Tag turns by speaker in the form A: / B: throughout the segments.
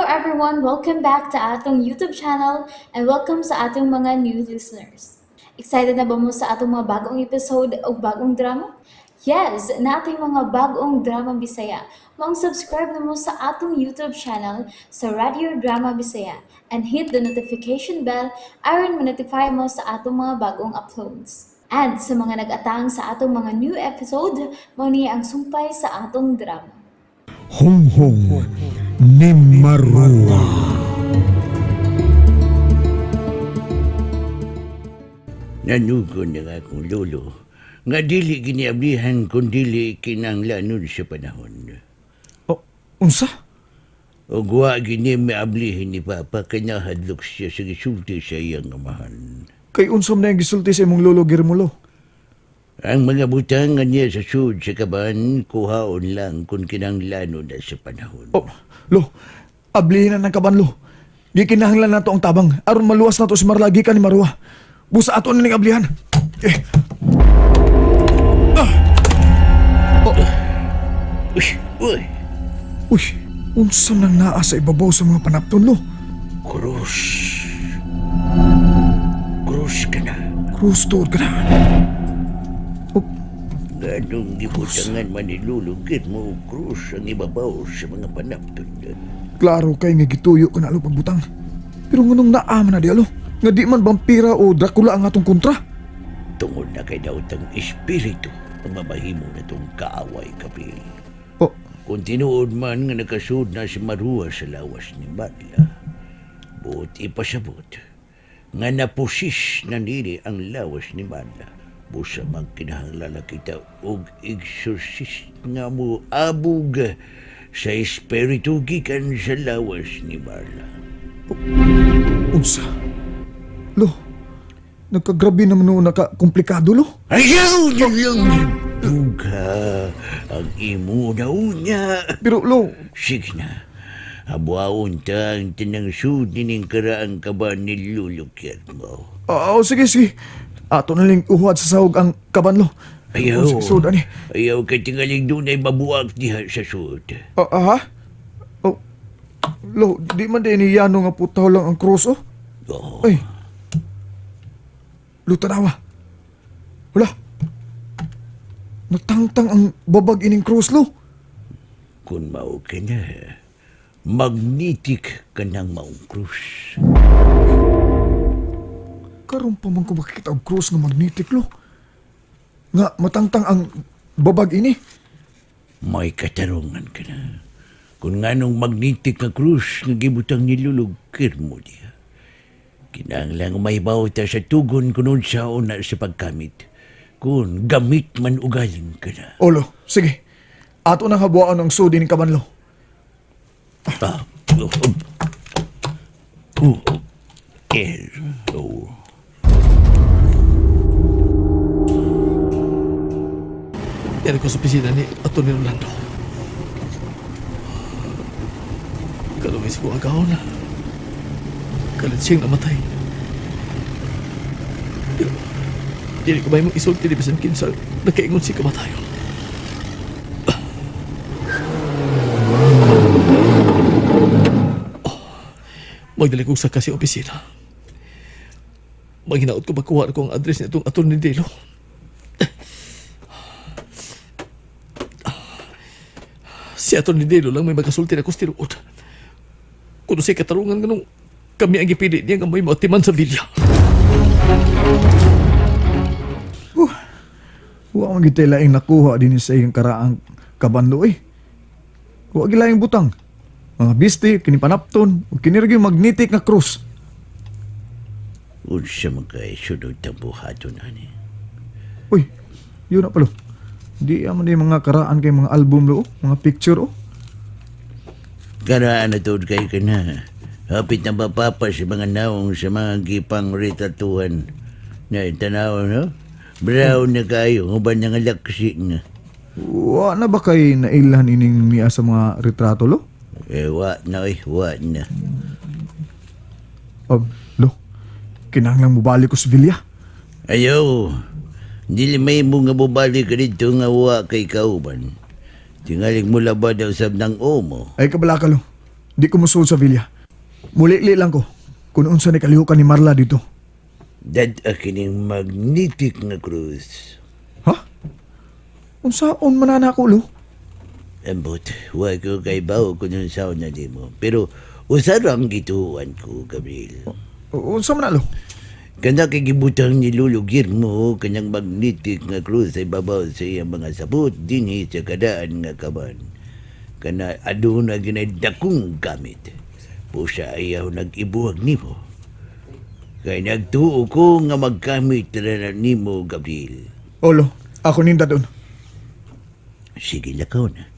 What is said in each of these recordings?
A: everyone! Welcome back to atong YouTube channel and welcome sa atong mga new listeners. Excited na ba mo sa atong mga bagong episode o bagong drama? Yes, nating mga bagong drama Bisaya. Maong subscribe na mo sa atong YouTube channel sa Radio Drama Bisaya and hit the notification bell aron ma-notify mo sa atong mga bagong uploads. And sa mga nag-atang sa atong mga new episode, mao ni ang sumpay sa atong drama.
B: Hunghong ni Marua.
C: Nanugon na akong lolo nga dili giniablihan kun dili kinanglanon sa panahon.
B: Oh, unsa?
C: Ug wa gini maablihin ni Papa kay nahadlok siya sa gisulti sa iyang amahan.
B: Kay unsa man ang gisulti sa imong lolo Girmulo?
C: Ang mga butang nga niya sa sud sa kaban kuhaon lang kung kinanglanon na sa panahon.
B: Oh, lo, ablihin na ng kaban lo. Di kinahanglan nato ang tabang aron maluwas nato si Marla gikan ni Marua. Busa ato na ning ablihan. Eh. Ah. Oh,
C: Uy, uy,
B: uy, unsa nang naa sa ibabaw sa mga panapton lo?
C: krus. Krus ka na.
B: Krus tuod ka na. Oh,
C: Ganong gibutangan man ni Lolo mo krus ang ibabaw sa mga panapton.
B: klaro kay nga gituyo ka na lo pagbutang. Pero nganong naa man na di alo? Nga di man vampira o Dracula ang atong kontra?
C: Tungod na kay daotang espiritu ang mabahimo na tong kaaway kapil.
B: Oh,
C: Kung tinuod man nga nakasud na si Marua sa lawas ni Madla, buot ipasabot nga napusis na nini ang lawas ni Madla. Busa magkinahanglan na kita og exorcist nga mo abog sa espiritu gikan sa lawas ni Marla.
B: unsa? Lo, nagkagrabe naman noon nakakomplikado lo.
C: Ayaw na lang duga ang imo na unya.
B: Pero lo,
C: Sige na. Abuaon ta ang tinang sud nining karaang kaban ni Lolo mo.
B: oo, sige, sige. Ato na lang uhuad sa sahog ang kaban lo.
C: Ayaw.
B: Oh, sige, sud ani.
C: Ayaw kay tingaling dunay mabuak diha sa sud.
B: Ah, ah, ha? Oh, lo, di man din ni Yano nga putaw lang ang cross, oh.
C: Oh,
B: Ay. Lo, tanawa. Wala. Natangtang ang babag ining cross, lo.
C: Kung mao ka na, magnetic ka ng maong krus.
B: Karon pa man ko makikita og cross nga magnetic, lo. Nga matangtang ang babag ini.
C: May katarungan ka na. Kung nganong magnetic nga krus nga gibutang ni Lolo Kirmo diha. Kinahanglan may ta sa tugon kun unsa una sa pagkamit. Kung gamit man ugaling ka na.
B: Olo, sige. Ato nang habuan ang sud ining kaban, lo.
C: Ah, oh, oh. Oh, oh. Eh, oh.
D: Yan ko sa opisina ni Atty. Rolando. Kalungay sa kong agahon. Kalit siyang namatay. Pero, dili ko may mong isulti ni bisan kinsa nakaingon si kamatayon. Oh, magdali kong saka sa opisina. Maghinaot ko makuha ko ang address ni itong Atty. Delo. Si Atty. Delo lang may magasulti na ko sa tinuod. Kuno siya katarungan ganong kami ang gipili niya nga may matiman sa villa.
B: Wa man gid laing nakuha din sa iyang karaang kabanlo eh. Wa gid laing butang. Mga biste, kini panapton, ug kini ra gyud magnetic nga cross.
C: Unsa man kay sunod tang buhaton ani.
B: Uy, yun na palo. Di man di mga karaan kay mga album lo, oh, mga picture oh.
C: Karaan na tuod kay ka na. Hapit na mapapa sa mga naong sa mga gipang retatuhan. Na tanaw, no? Brown na kayo, uban na nga laksi na.
B: Wa na ba kay nailhan ining niya sa mga retrato lo?
C: Eh, wa na, eh, wa na.
B: Oh, lo. Kinahanglan mobalik ko sa Villa.
C: Ayaw, dili may mo nga bubalik ka dito nga wa kay kauban. Tingaling mo labad ang sab ng omo.
B: Ay kabala ka lo. Di ko musuod sa villa. Muli-li lang ko kung unsa ni kalihukan ni Marla dito.
C: Dad-a kining magnetic nga krus.
B: Ha? Unsaon man na ako, lo?
C: Ambot, wa ko kay bawo kung unsaon na nimo. Pero usa ra ang gituohan ko, Gabriel.
B: Unsa man na, lo?
C: Kana kay gibutang ni Lolo Guillermo kanyang magnetic nga krus sa ibabaw sa iyang mga sabot dinhi sa kadaan nga kaban. Kana aduna ginay dakong gamit. Pusa ayaw nag-ibuhag nimo. Kay nagtuo ko nga maggamit ra na nimo, Gabriel.
B: Olo, ako ninda doon.
C: Sige lakaw na.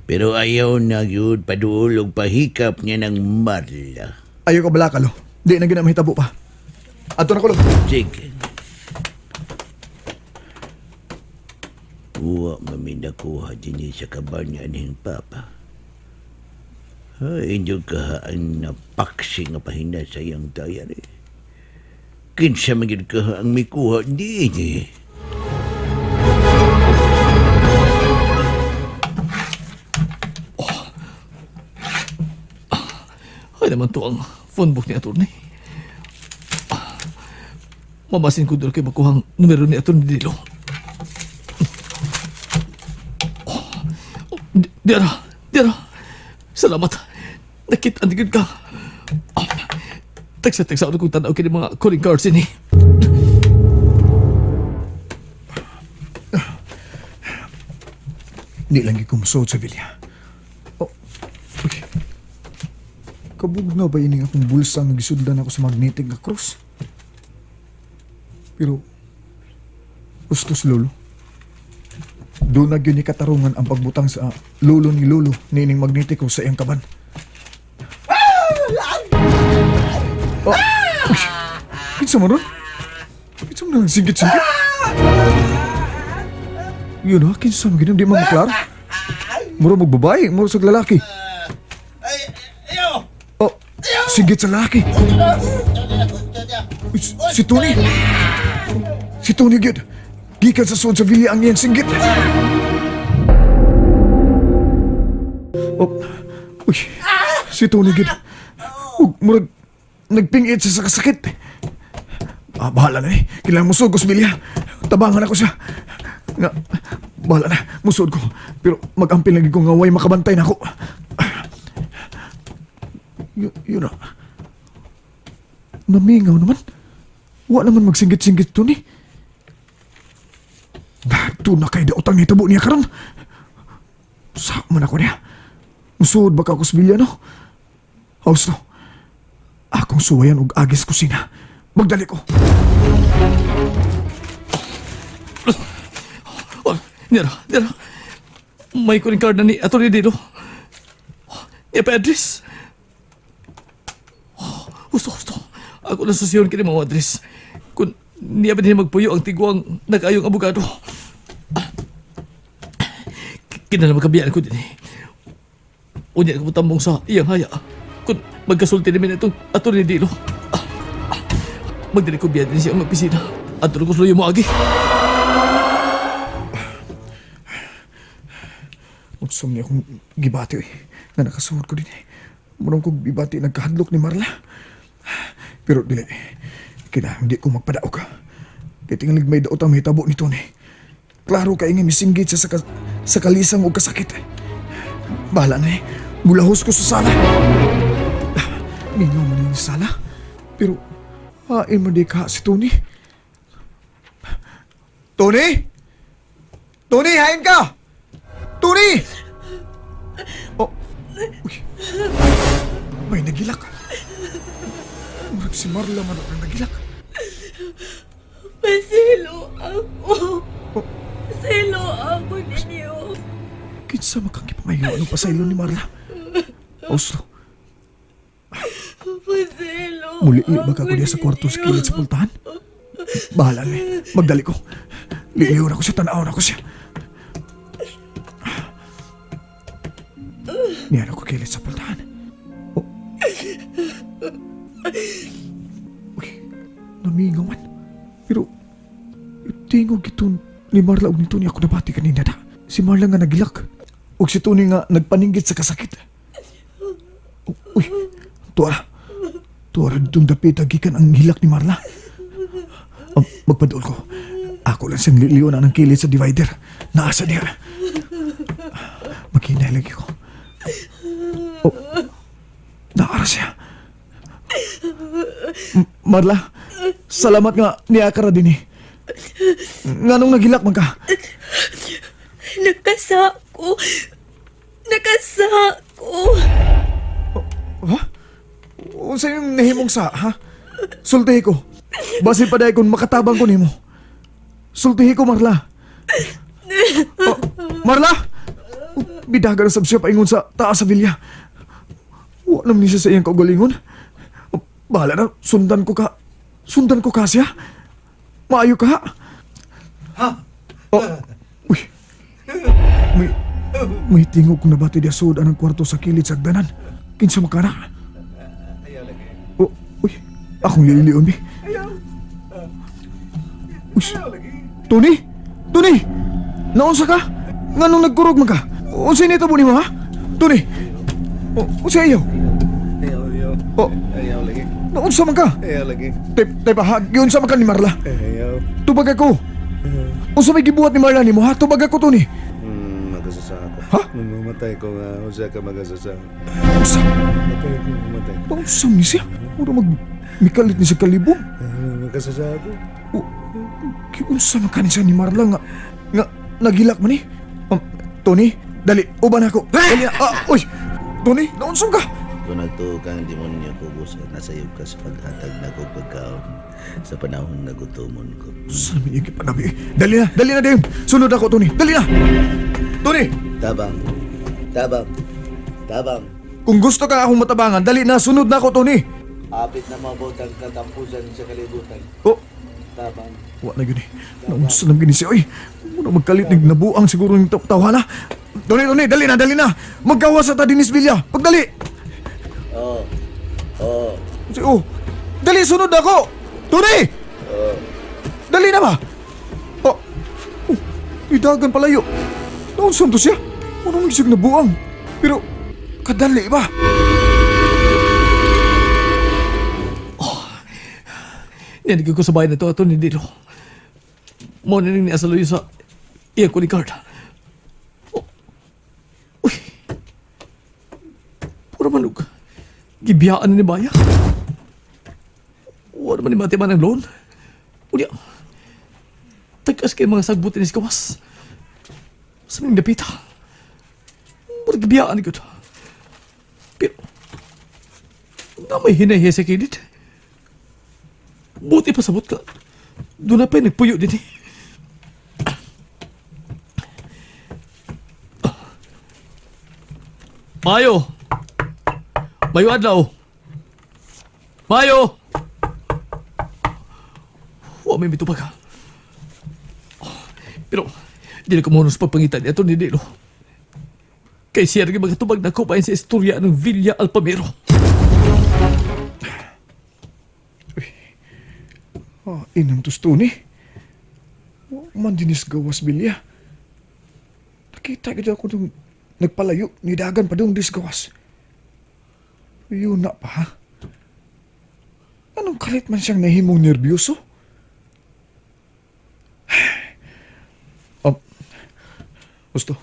C: Pero ayaw na yun paduol og pahikap niya ng Marla.
B: Ayaw ka balaka, lo. Di na gina mahitabo pa. Ato na ko, lo.
C: Sige. Uwa mami nakuha din sa kaban niya ning papa. Ay, inyo ka ang napaksi nga pahina sa iyang diary. Kinsa man gyud ka ang mikuha din eh.
D: Ay naman to ang phone book ni attorney. Mamasin ko doon kay makuhang numero ni attorney Dilo. Oh, dira, dira. Salamat. Nakita ang ka. Ah, Tagsa-tagsa ako kung tanaw kini mga calling cards ini.
B: Di lang ko musuod sa villa. Oh, uy. Kabugna ba ining akong bulsa nga gisudlan ako sa magnetic nga cross? Pero, ustos lolo. Doon na gyud ni katarungan ang pagbutang sa lolo ni lolo niining magnetic cross sa iyang kaban. Oh, uy, kinsa man ron? Kinsa man ang singgit-singgit? Yun ha, kinsa man gyud di man maklaro. Mura magbabae, mura sa lalaki. Oh, singgit sa lalaki. Uy, si Tony. Si Tony gyud. Gikan sa suod sa villa ang iyang singgit. Oh, uy, si Tony gyud. Ug murag nagpingit siya sa kasakit. Ah, bahala na eh. Kailangan musod ko sa bilya. Tabangan ako siya. Nga, bahala na. Musod ko. Pero mag-ampil lagi ko nga way makabantay na ako. Yun na. Namingaw naman. Wa naman magsinggit-singgit to ni. Doon na kay daotang nitabo niya karon. Sa man ako niya. Musod baka ako sa bilya, no? House no. Akong suwayan og agis kusina. Magdali ko.
D: Oh, nira, nira. May calling card na ni Atty. Dilo. Oh, niya pa address. Oh, husto, husto. Ako na susiyon kini mga address. Kung niya ba din magpuyo ang tiguang nag-ayong abogado. Kinala magkabiyaan ko din eh. Unya ko tambong sa iyang haya. Kung magkasulti namin itong Atty. Dilo. Magdali ko biya din siya ang opisina. Ato ko sluyo mo agi.
B: Unsa man akong gibati eh. Nga nakasuhod ko din eh. Murang kong gibati nagkahadlok ni Marla. Pero dili. Kina, hindi ko magpadaog. Kay tingalig may daot ang mahitabo ni Tony. Klaro kay nga misinggit siya sa kalisang og kasakit. Bahala na eh. Mulahos ko sa sala. Mingaw man yung sala. Pero, hain man di ka si Tony. Tony! Tony, hain ka! Tony! Oh. Uy. May nagilak. Murag si Marla man ang nagilak.
E: Pasilo ako.
B: Oh.
E: Pasilo ako ninyo.
B: Kinsa man kang gipangayo anong pasaylo ni Marla? Oslo,
E: Pasilo
B: muli ba ka ko diya sa kwarto sa kilid sa pultahan? Bahala na eh. Magdali ko. Liliw na ko siya, tanaw na ko siya. Niyan ako kilid sa pultahan. Oh. Uy, namingaw man. Pero, tingog ito ni Marla og ni Tony ako nabati kanina na. Si Marla nga nagilak. Og si Tony nga nagpaninggit sa kasakit. Oh, Uy, tuara. Tuara ditong dapita gikan ang hilak ni Marla. Magpaduol ko. Ako lang siyang liliyon ang kilid sa divider. Naasa diha. Maghinay lagi ko. Oh, naara siya. Marla, salamat nga niya ka ra din eh. Nganong naghilak man ka?
E: Nakasa ko. Nakasa ko.
B: Ha? Unsa yung nahimong sa, ha? Sultihi ko. Basin pa dahil kung makatabang ko nimo. Sultihi ko, Marla. Oh, Marla! Oh, bidaga na sab siya paingon sa taas sa vilya. Wa naman ni siya sa iyang kaugalingon. Oh, bahala na, sundan ko ka. Sundan ko ka siya. Maayo ka. Ha? Oh, uy. May tingog kong nabati diya sud ang kwarto sa kilid sa agdanan. Kinsa makana? Oh, uy, akong lililion bi. Uy, Tony! Tony! Naunsa ka? Nganong nagkurog man ka? Unsa nito mo nimo ha? Tony! Oh, unsa iyo?
F: Ayaw, ayaw.
B: Oh,
F: Ayaw lagi.
B: naunsa man ka?
F: Ayaw lagi.
B: Tay, tay pa ha, giunsa man ka ni Marla?
F: Ayaw.
B: Tubag ako. Unsa may gibuhat ni Marla nimo ha? Tubag ako, Tony.
F: Magasasa ako.
B: Ha?
F: Mamatay ko nga. Usa ka magasasa.
B: Unsa?
F: Matay ko, mamatay.
B: Unsa ni siya? Mura mag mikalit ni siya kalibong.
F: Magasasa ako.
B: O, kiunsa man kanin siya ni Marla nga, nga nagilak man eh. Tony, dali, uban ako. Dali na, ah, uy, Tony, naunsong ka?
C: Kung nagtuo kang demonyo ko, busa, nasayop ka sa paghatag na ko pagkaon sa panahon na gutomon ko.
B: Saan naman yung kipanabi eh? Dali na, Dave. Sunod ako, Tony. Dali na! Tony,
C: Tabang. Tabang. Tabang.
B: kung gusto ka akong matabangan, dali na, sunod na ako, Tony.
C: Apit na mabot ang katampusan sa kalibutan.
B: Oh,
C: Tabang.
B: wa na yun eh. Naunsa naman gini siya, uy. Muna magkalit ng nabuang siguro ng tawhana. Tony, Tony, dali na, dali na. Magkawa sa ta Dinis Villa. Pagdali.
C: Oo. Oo.
B: Oh, dali, sunod ako! Tony! Dali na ba? Oh, oh, idagan palayo. Naunsan to siya? Ano nang isig na buang? Pero, kadali ba?
D: Niyan ko sa bahay na to ato ni Dilo. Mo na ning niasaloy sa iya ko ni card. Oh. Uy. Pura manug. Gibiyaan na ni Baya. Wala man ni matiman ang loan. Unya. Tagas kay mga sagbot ni kawas. Sa mga dapita. Mura gibiyaan ko. Pero, na may hinahiya sa kilid. Buti pa sabot ka. Doon na pa nagpuyo din eh. Mayo! Mayo adlaw! Mayo! Wa may mitubag ha. Pero, di na kumunos pagpangitan niya ito ni Dilo. Kay siya rin magatubag na kumain sa istorya ng Villa Alpamero.
B: Ah, inang tos Tony. Wa man dinis gawas bilya. Nakita gid ako nung nagpalayo, nidagan pa dong dis gawas. Yun na pa ha? Anong kalit man siyang nahimong nervyoso? Oh, gusto.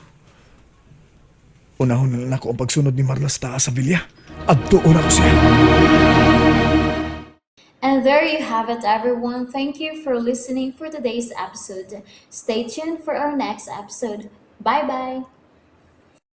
B: Unahon na lang ako ang pagsunod ni Marla sa taas sa bilya. Adtuon ako siya.
A: And there you have it, everyone. Thank you for listening for today's episode. Stay tuned for our next episode. Bye bye.